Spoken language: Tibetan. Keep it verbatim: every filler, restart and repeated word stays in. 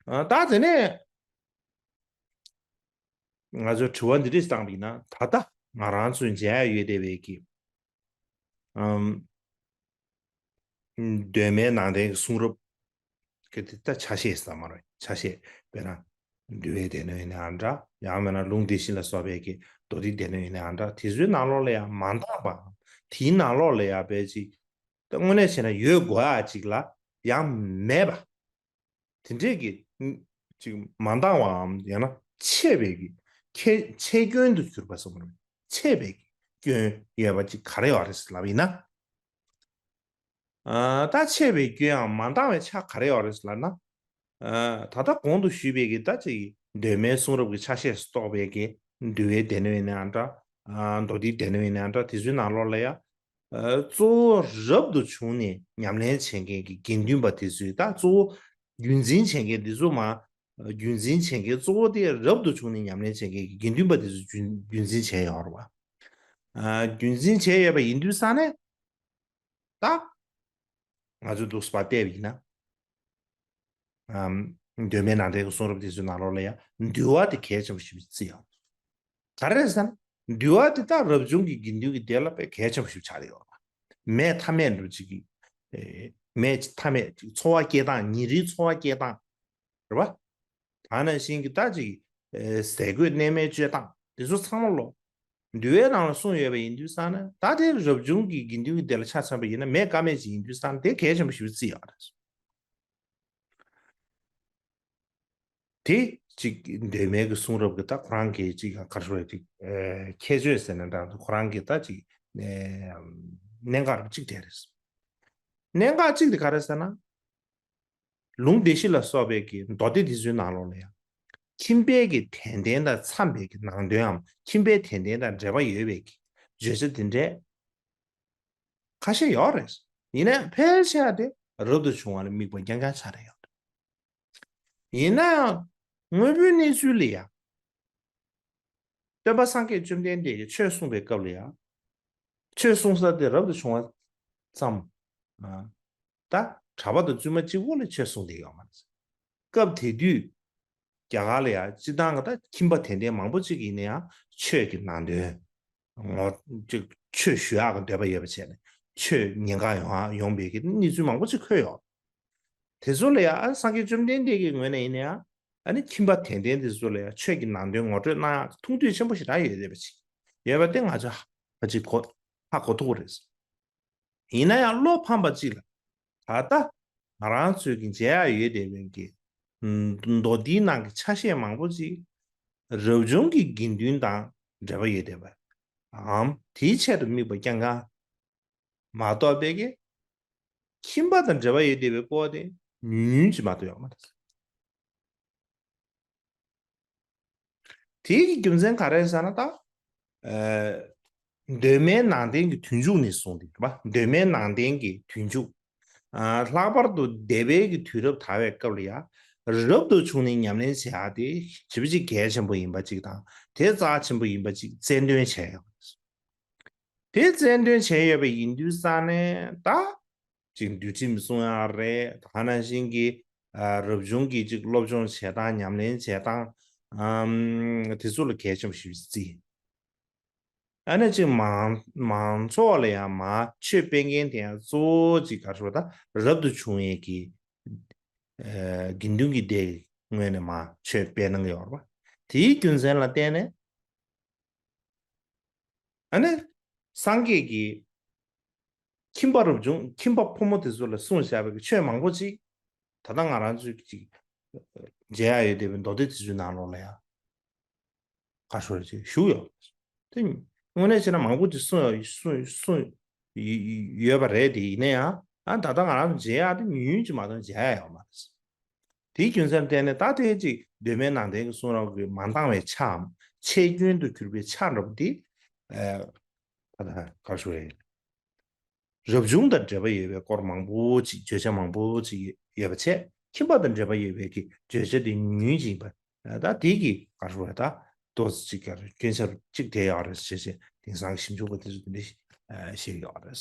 ཨ། ད་དེ་ནས་ང་ཚོས་དྲི་བ་འདི་འདྲས་བཏང་བ་ཡིན་ན། ད་ལྟ་ང་རང་ཚོས་མཇལ་ཡ་ཡོད་བསྡད་པའི་གི་ཨམ། གདོད་མའི་ནང་བསྟན་གྱི་གསུང་རབ་ཀྱི་དེ་ད་ཆ་ཤས་ཙམ་མ་རེད། ཆ་ཤས་དཔེར་ན་འདུལ་བའི་སྡེ་སྣོད་ཡིན་ནའང་འདྲ། ཡང་མིན་ན་ལུང་བདེ་བཞི་ལ་སོགས་པའི་གི་མདོ་སྡེའི་སྡེ་སྣོད་ཡིན་ནའང་འདྲ། དེ་ཚོའི་ནང་ལོགས་ལ་ཡང་མ་འདང་བའམ། དེའི་ནང་ལོགས་ལ་ཡང་དཔེ་ཅིག་ད་དངོས་གནས་བྱས་ན་ཡོད་དགོས་ཡ་ཅིག་ལ་ཡང་མེད་པ། དེ་འདྲས་ཀྱི་ཅིག་མ་འདང་བའམ། ཡང་ན་ཆད་པའི་གི་ཁྱད་ཆད་སྐྱོན་དུ་གྱུར་པ་སོགས་མ་རེད། ཆད་པའི་གི་སྐྱོན་ཡོད་པ་ཅིག་ག་རེ་ཡོད་རེད་ལབ་ཡིན་ན། ཨ། ད་ཆད་པའི་སྐྱོན་ཡང་མ་འདང་བའི་ཆ་ག་རེ་ཡོད་རེད་ལབ་ན། ཨ། ད་ལྟ་གོང་དུ་ཞུས་པའི་གི་ད་ཅིག་གདོད་མའི་གསུང་རབ་ཀྱི་ཆ་ཤས་སུ་གཏོགས་པའི་གི་འདུལ་བའི་སྡེ་སྣོད་ཡིན་ནའང་འདྲ། ཨ། མདོ་སྡེའི་སྡེ་སྣོད་ཡིན་ནའང་འདྲ། དེ་ཚོའི་ནང་ལོགས་ལ་ཡང་། ཨ། གཙོ་བོ་རབ་ཏུ་བྱུང་ནས་ཉམས་ལེན་བྱེད་མཁན་གྱི་དགེ་འདུན་པ་དེ་ཚོས། ད་གཙོ་བོ་རྒྱུན་འཛིན་བྱེད་མཁན་དེ་ཚོ་མ། རྒྱུན་འཛིན་བྱེད་མཁན་གཙོ་བོ་དེ་རབ་ཏུ་བྱུང་ནས་ཉམས་ལེན་བྱེད་མཁན་གྱི་དགེ་འདུན་པ་དེ་ཚོས་རྒྱུན་རྒྱུན་འཛིན་བྱས་ཡོད་རེད་བ། ཨ། རྒྱུན་འཛིན་བྱས་ཡོད་པ་ཡིན་དུས་ཙང་ནས། ད་ང་ཚོས་འདུག་སེ་བལྟས་པ་ཡིན་ན། ཨམ། གདོད་མའི་ནང་བསྟན་གྱི་གསུང་རབ་དེ་ཚོའི་ནང་ལོགས་ལ་ཡང་འདུལ་བ་དེ་གལ་ཆེན་པོ་ཞིག་བརྩི་ཡོད། ག་རེ་རེད་ཟེར་ན། འདུལ་བ་དེ་ད་རབ་བྱུང་གི་དགེ་འདུན་གྱི་སྡེ་ལ་དཔེ་གལ་ཆེན་པོ་ཞིག་ཆགས་ཡོད་རེད། མེད་ཐབས་མེད་འདྲ་ཅིག་གི། ཨེ། མེད་ཐབས་མེད་ཅིག་འཚོ་བ་སྐྱེལ་སྟངས། ཉིན་རེའི་འཚོ་བ་སྐྱེལ་སྟངས་རེད་བ། ད་ནང་བཞིན་གྱི་ད་ཅིག་ཨེ། ཟས་གོས་གནས་མལ་སྤྱོད་སྟངས་དེ་ཚོ་ཚང་མ་ལོ། འདུལ་བའི་ནང་ལ་གསུངས་ཡོད་པ་ཡིན་དུས་ཙང་ནས། ད་དེ་རབ་བྱུང་གི་དགེ་འདུན་གྱི་སྡེ་ལ་ཆ་མཚོན་པ་ཡིན་ན། མེད་ཀ་མེད་ཅིག་ཡིན་དུས་ཙང་ནས་དེ་གལ་ཆེན་པོ་ཞིག་བརྩི་ཡག་རེད། དེ་ཅིག་གདོད་མའི་གི་གསུང་རབ་ཀྱི་ད་ཁོ་རང་གི་ཅིག་ག་རེ་ཞུ་དགོས་རེད། ཅིག་ཨེ། ཁྱད་ཆོས་ཟེར་ན་འདྲ། ཁོ་རང་གི་ད་ཅིག་ཨེ། གནད་འགག་རུ་གཅིག་དེ་རེད། གནད་འགག་གཅིག་དེ་ག་རེ་ཟེར་ན། ལུང་སྡེ་བཞི་ལ་སོགས་པའི་གི་མདོ་སྡེ་དེ་ཚོའི་ནང་ལོགས་ལ་ཡང་། ཁྱིམ་པའི་གི་དད་རྟེན་དང་འཚམས་པའི་གི་ནང་དོནའམ། ཁྱིམ་པའི་དད་རྟེན་དང་འབྲེལ་བ་ཡོད་པའི་གི་བརྗོད་བྱ་དེ་འདྲས་ཁ་ཤས་ཡོད་རེད། ཡིན་ནའང་ཕལ་ཆེ་བ་དེ་རབ་ཏུ་བྱུང་བ་ལ་དམིགས་པ་རྐྱང་རྐྱང་ཆགས་བསྡད་ཡོད་རེད། ཡིན་ནའང་དངོས་པོའི་གནས་ཚུལ་ལ་ཡང་། སྟོན་པ་སངས་རྒྱས་བཅོམ་ལྡན་འདས་ཀྱིས་ཆོས་གསུངས་པའི་སྐབས་ལ་ཡང་། ཆོས་གསུང་ས་དེ་རབ་ཏུ་བྱུང་བ་ཙམ། ཨ། ད་གྲྭ་པ་དང་བཙུན་མ་གཅིག་པོ་ལ་ཆོས་གསུངས་བསྡད་ཡོད་མ་རེད། སྐབས་དེ་དུས་རྒྱ་གར་ལ་ཡང་སྤྱིར་བཏང་གི་ད་ཁྱིམ་པ་དད་ལྡན་མང་པོ་ཅིག་ཡིན་ན་ཡང་ཆོས་ཀྱི་ནང་དོན། ངོ་། ཅིག་ཆོས་ཞུ་ཡག་གི་འདོད་པ་ཡོད་པ་བྱས་ནས་ཆོས་ཉན་ག་ཡོང་ཡོང་པའི་གི་གནས་ཚུལ་མང་པོ་ཅིག་འཁོད་ཡོད། དེ་ཚོ་ལ་ཡང་ཨ། སངས་རྒྱས་བཅོམ་ལྡན་འདས་ཀྱི་ངོས་ནས་ཡིན་ན་ཡང་། ཨ་ནི་ཁྱིམ་པ་དད་ལྡན་དེ་ཚོ་ལ་ཡང་ཆོས་ཀྱི་ནང་དོན་ངོ་སྤྲོད་གནང་ཡག་ཐུགས་འདོད་ཆེན་པོ་ཞེ་དྲག་ཡོད་བསྡད་པ་ཅིག་ཡོད་པ་དེ་ང་ཚོས་ཧ་ཅིག་གོ། ཧ་གོ་ཐུབ་ཀྱི་རེད། ཡིན་ན་ཡང་བློ་ཕམ་པ་ཅིག་ལ། ད་ལྟ་ང་རང་ཚོས་ཀྱི་མཇལ་ཡག་ཡོད་བསྡད་པའི་གི་མདོ་སྡེའི་ནང་གི་ཆ་ཤས་མང་པོ་ཅིག་རབ་བྱུང་གི་དགེ་འདུན་དང་འབྲེལ་བ་ཡོད་བསྡད་པའམ། དེའི་ཆེད་དུ་དམིགས་པ་རྐྱང་རྐྱང་མ་གཏོགས་པའི་གི་ཁྱིམ་པ་དང་འབྲེལ་བ་ཡོད་བསྡད་པའི་སྐོར་དེ་ཉུང་ཉུང་ཅིག་མ་གཏོགས་ཡོད་མ་རེད། དེའི་གི་རྒྱུ་མཚན་ག་རེ་ཟེར་ན། ད་ཨ། གདོད་མའི་ནང་བསྟན་གྱི་དུས་མཇུག་ནས་བཟུང་སྟེ་རེད་པ། གདོད་མའི་ནང་བསྟན་གྱི་དུས་མཇུག་ཨ། ལྷག་པར་དུ་སྡེ་པའི་གི་དུས་རབས་དར་བའི་སྐབས་ལ་ཡང་། རབ་ཏུ་བྱུང་ནས་ཉམས་ལེན་བྱེད་ཡག་དེ་ཞེ་པོ་ཅིག་གལ་ཆེན་པོ་ཡིན་པ་ཅིག་དང་། དེ་རྩ་ཆེན་པོ་ཡིན་པ་ཅིག་རྩལ་འདོན་བྱས་ཡོད། དེ་རྩལ་འདོན་བྱས་ཡོད་པ་ཡིན་དུས་ཙང་ནས་ད་ཅིག་འདུལ་ཁྲིམས་སྲུང་ཡག་རེད། ད་ག་ནང་བཞིན་གྱི་ཨ། རབ་བྱུང་གི་ཅིག་སློབ་སྦྱོང་བྱེད་སྟངས། ཉམས་ལེན་བྱེད་སྟངས། ཨམ། དེ་ཚོ་ལ་གལ་ཆེན་པོ་ཞིག་བརྩི། ཨ་ནི་ཅིག་མང་མང་ཚོགས་ལ་ཡང་མ་ཆོས་སྤེལ་མཁན་དེ་ཡང་གཙོ་བོ་ཅིག་ག་རེ་ཞུ་དགོས། ད་རབ་ཏུ་བྱུང་བའི་གི་ཨ། དགེ་འདུན་གྱི་སྡེ་ངོས་ནས་མ་ཆོས་སྤེལ་གནང་གི་ཡོད་རེད་པ། དེའི་རྒྱུ་མཚན་ལ་བརྟེན་ནས། ཨ་ནི་སངས་རྒྱས་ཀྱིས་ཁྱིམ་པ་རབ་བྱུང་། ཁྱིམ་པ་ཕོ་མོ་དེ་ཚོ་ལ་གསུངས་བཞག་པའི་ཆོས་མང་པོ་ཅིག་ད་ལྟ་ང་རང་ཚོས་ཀྱི་ཅིག་མཇལ་ཡག་ཡོད་བསྡད་པའི་མདོ་སྡེ་དེ་ཚོའི་ནང་ལོགས་ལ་ཡང་ག་རེ་ཞུ་དགོས་རེད། ཅིག་བཞུགས་ཡོད། དེ་དངོས་གནས་བྱས་ན་མང་པོ་ཅིག་གསུངས་ཡོད། གསུངས་གསུངས་ཡོད་པ་རེད། དེ་ཡིན་ན་ཡང་། ཨ། ད་ལྟ་ང་རང་ཚོ་མཇལ་ཡག་དེ་ཉུང་ཉུང་ཅིག་མ་གཏོགས་མཇལ་ཡག་ཡོད་མ་རེད། དེའི་རྒྱུ་མཚན་བརྟེན་ནས་ད་ལྟའི་ཅིག་གདོད་མའི་ནང་བསྟན་གྱི་གསུང་རབ་ཀྱི་མ་འདང་བའི་ཆའམ། ཆད་སྐྱོན་དུ་གྱུར་པའི་ཆ་འདྲ་པོ་དེ། ཨ། ད་ལྟ་ག་རེ་ཞུ་དགོས་རེད། རབ་བྱུང་དང་འབྲེལ་བ་ཡོད་པའི་སྐོར་མང་པོ་ཅིག། བརྗོད་བྱ་མང་པོ་ཅིག་ཡོད་པ་བྱས། ཁྱིམ་པ་དང་འབྲེལ་བ་ཡོད་པའི་གི་བརྗོད་བྱ་དེ་ཉུང་ཉུང་ཅིག་ཡིན་པ། ད་དེ་གི་ག་རེ་ཞུ་དགོས་རེད། ད་ཏོག་ཙམ་ཅིག་ག་རེ་སྐྱོན་ཆ་ཅིག་དེ་ཡོད་རེད་ཟེར་བྱས། དེང་སང་གི་ཞིབ་འཇུག་པ་དེ་ཚོས་དེ་འདྲ་བཤད་ཡོད་རེད།